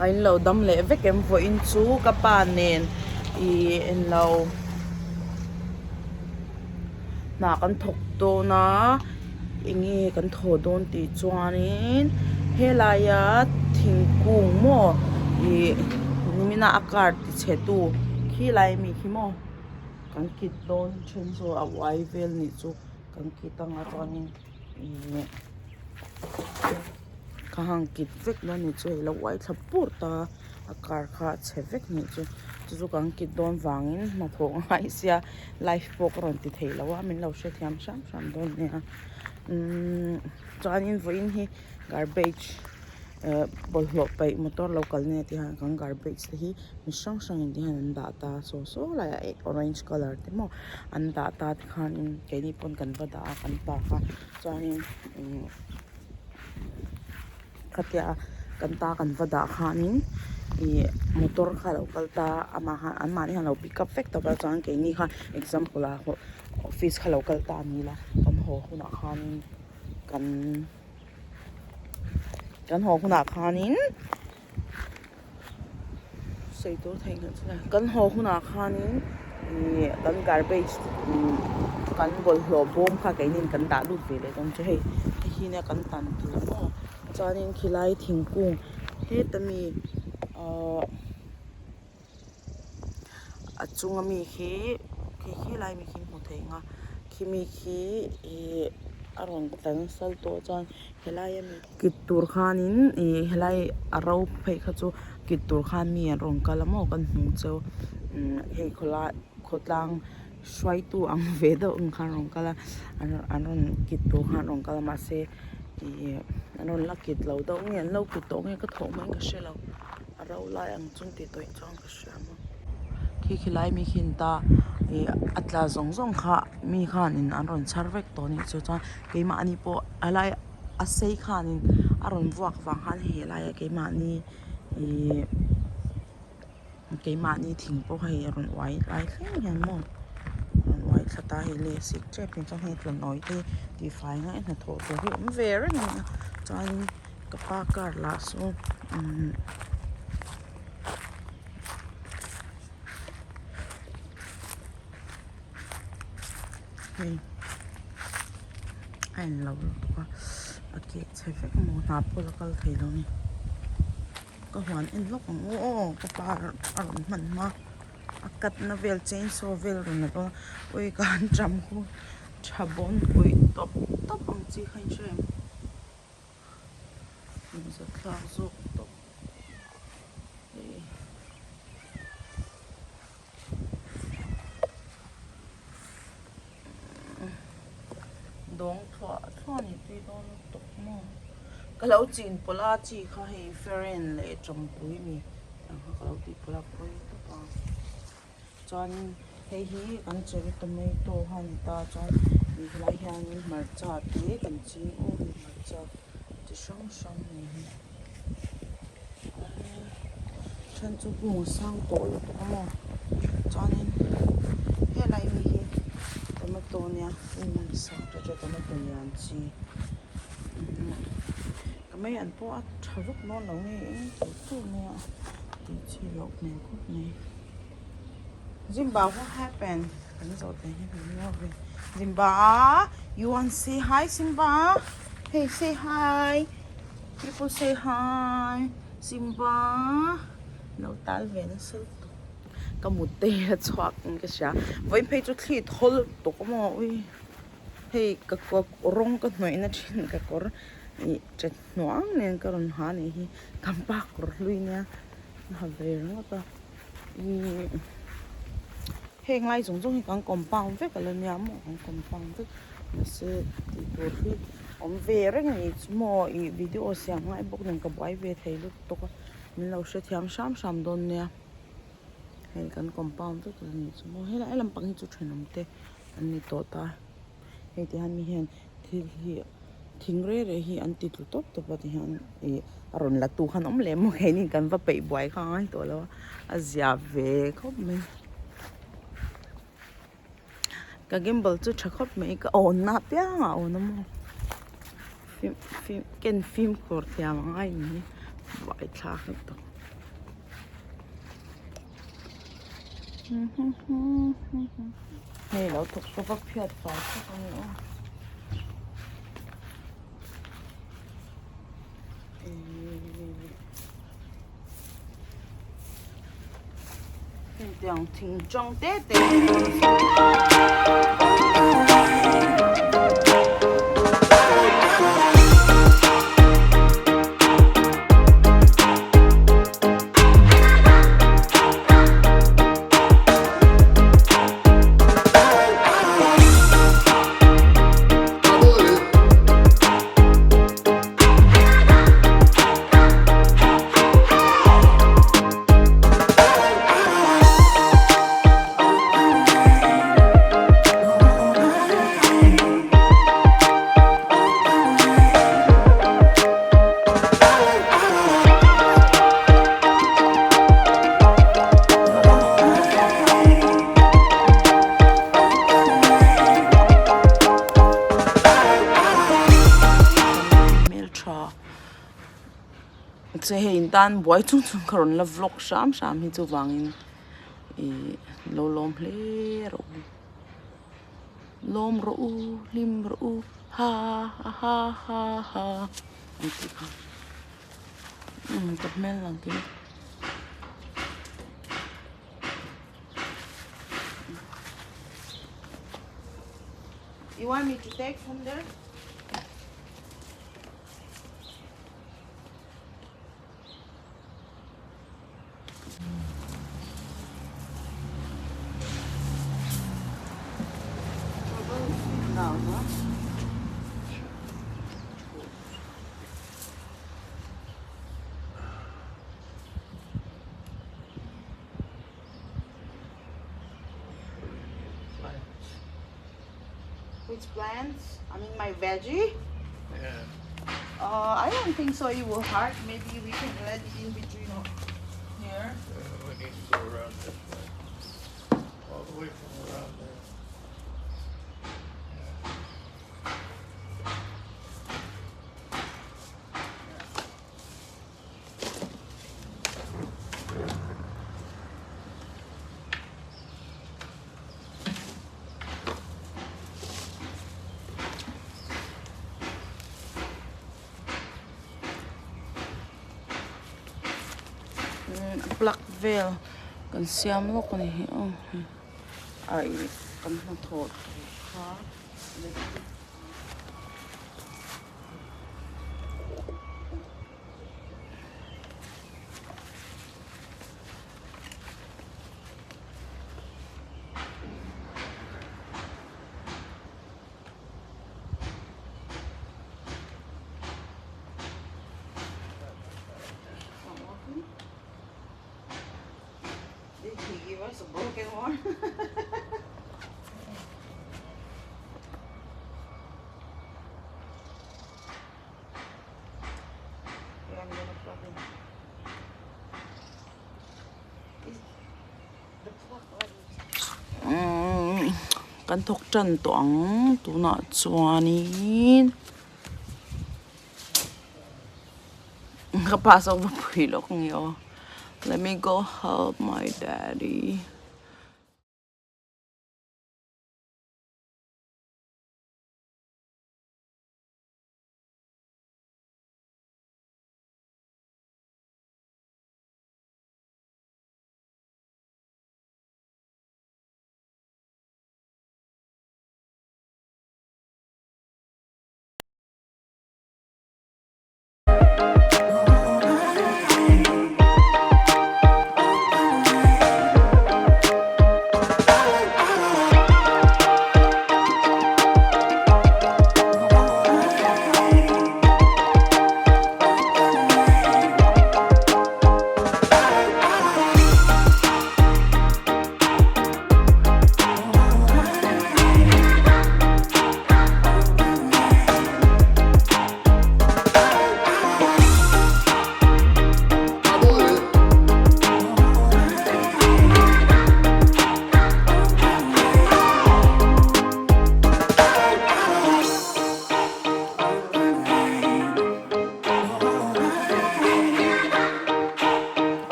A in lo dam leh vek em vawiin chu ka pa nen ih englo hna kan thawk dawn a eng nge kan thawh dawn tih chuanin helaia thingkung maw ih nimina a car ti chhe tu khilai ami khi maw kan kit dawn then chu a uai vel nih chu kan kit anga chuanin ih. Ka hang kit vek dawn nih chu hei lo uai thla pur ta a car kha a chhe vek nih chu chu chu kan kit dawn vangin hnathawh ngai sia live pawh ka rawn ti thei lo a min lo hrethiam hram hram dawn nia umm chuanin vawiin hi garbage eh bawlhhlawh paih motor lo kal nge tih hian kan garbage te hi mi hrang hrangin ti hian an dah ta saw saw laiah eh orange colour te maw an dah ta tikhanin keini pawn kan va dah a kan park a chuanin umm. Khatia kan ta kan va dah khanin ih motor kha a lo kal ta a amah khan anmahni khan a lo pick up vek tawp a chuan keini khan example ah office kha lo kal ta a ni la kan haw hunah khanin kan kan haw hunah khanin. Sawi tur theih nghal chu kan haw hunah khanin ih kan garbage kan bawlhhlawh bawm kha keinin kan dah lut ve leh dawn chu hei hei hi nia kan tan tur maw chuanin khilai thingkung heta mi ahh a chunga mi khi khi khilai mi khi hmu thei ang a khimi khi ih a rawn tla nasa tawh chuan helai ami kit tur khanin ih helai a ro phei kha chu kit tur khan mi an rawn kal a maw kan hmu cheu umm hei khawlai khawtlang hruaitu ang ve deuh ang khan an rawn kal a an rawn kit tur khan an rawn kal a mahse ih an rawn la kit lo deuh nge an lo kit tawh nge ka thawh mai ka hre lo a ro lai ang chu ti tawih chuan ka hria maw khi khilai mi khi an ta ih a tla zawng zawng kha mi khanin an rawn chhar vek tawh a nih chu chuan keimahni pawh a lai a sei khanin a rawn vuak vang khan hei helaia keimahni ihh keimahni thing pawh hei a rawn uai lai thleng hian maw a rawn uai thla ta hei leh sik tep hi chuan hei tlawn te tihfai ngai hnathawh tur hi a awm ve reng a ni a chuanin ka pa car lah saw umm. Hei a in lo lutuk a a keh chhe vek maw hna pawh la kal thei lo a ni ka huan en lawk ang aw aw ka pa a rawn hman hma a cut na vel chainsaw vel rawn la dawn a ui ka han ṭam khu tha bawn pui tawp tawp ang chi kha in hria em inzawt thlak zawk tawp. Dawng thuah thuah ni tui dawn lutuk maw ka lo chin pawlh a chi kha hei feren leh tawmpui mi ang kha ka lo tih pawlh a pawi tawp a chuanin hei hi kan cherry tomato kha a ni ta chuan helai hianin hmarcha te kan ching aw hei hmarcha chi hrang hrang a ni hi. Then chu hmun sang tawh lutuk a maw chuanin helai mi hi tomato nia hmun sang te chu tomato lian chi ka mai an pawh a tha vak dawn lo nge eng tur tur mai a tih chi loh hmel khawp mai Zimba what happened kan zawh te hi kan ngawi ve Zimba you want say hi Simba hey say hi. People say hi Simba lo tal ve nasa lutuk ka mut te hi a chhuak in ka hria vawiin phei chu thli thawl lutuk a maw ui hei ka rawng ka hnawih na thin ka kawr ih chet hnuang nen ka rawn ha anih hi ka pa kawr hlui nia a ha ve ringawt a ih heng lai zawng zawng hi kan compound vek a la nia maw kan compound vek. Mahse tih tur hi awm ve reng a nih chu maw ih video siam ngai bawk nen ka buai ve thei lutuk a min lo hrethiam hram hram dawn nia hei kan compound vek a nih chu maw helai lampang hi chu thenawm te an ni tawh ta hei ti hian mi hian thil hi thing rei rei hi an ti tlu tawp tawp a ti hian ih a rawn la tu khan awm leh maw keini kan va peih buai kha a ngai tawh lo a a zia ve khawp mai. Ka gimbal chu tha khawp mai ka awn na apiang a awn a maw fim fim ken fimkhur thiam a ngai ni hi buaithlak lutuk. Hei lo thawk ka va phiat fai thak a ni aw. Hetiang thing tang te te Hmeltha che hei in tan buai chung chung ka rawn la vlog hram hram hi chuvangin ih lo lawm hle rawh u lawm rawh u hlim rawh u ha ha ha ha ha an tih kha umm ka hmel lang kim. You want me to take from there? Which plants? I mean my veggie? Yeah. I don't think so it will hurt. Maybe we can let it in between here. We need to go around this way. All the way from around there. Yeah. Plug vel kan siam lawk a ni hi aw ai kan hnathawh tur kha. Did he give us a broken one? Okay, I'm gonna plug in. Is the plug on? Kan thawk tan tawh ang tunah chuanin ka pa zawk va pui lawk nge aw let me go help my daddy.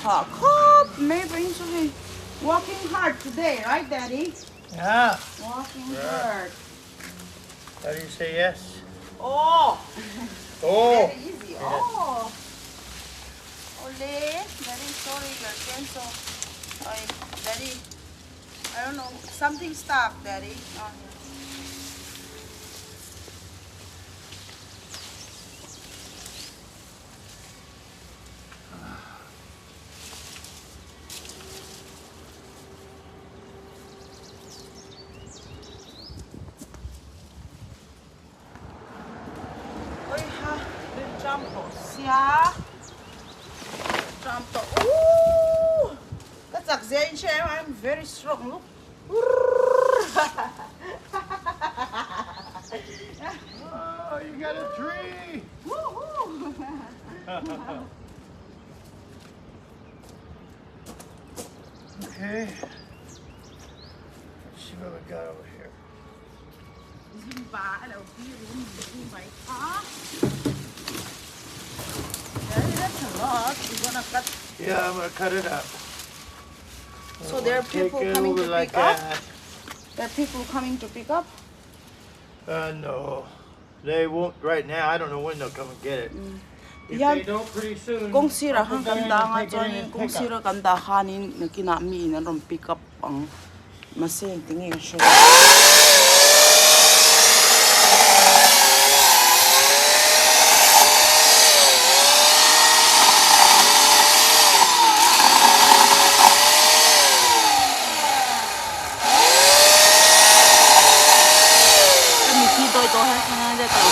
Hah khawp mai vawiin chu hei Walking hard today right daddy? Yeah. Walking hard. How do you say yes? Oh. Oh. Very easy. Oh. Ole, very sorry your pencil. Sorry, daddy. I don't know. Something stuck, daddy. Oh. Oi ha, rin tram tawh sia. Tram tawh. Ooh! Ka chak zia in hria em? I'm very strong look. Oh, you got a tree! Woohoo! Okay. Let's see what we got over here. Zimba a lo pi rum ni mai kha. Daddy, that's a lot. You're gonna cut. Yeah, I'm gonna cut it up. So there are Take people it coming over to like pick up. that. There are people coming to pick up. Uh, no, they won't right now. I don't know when they'll come and get it. If Yeah. they don't pretty soon, Kawng sirah Uncle khan kan Danny dah will anga take it in chuanin his kawng pickup. sira kan dah khanin nakinah mi in an rawn pick up ang mahse engti nge ka hre lo. Ka mithi dawi tawh hi kha ngai deuh ka lo.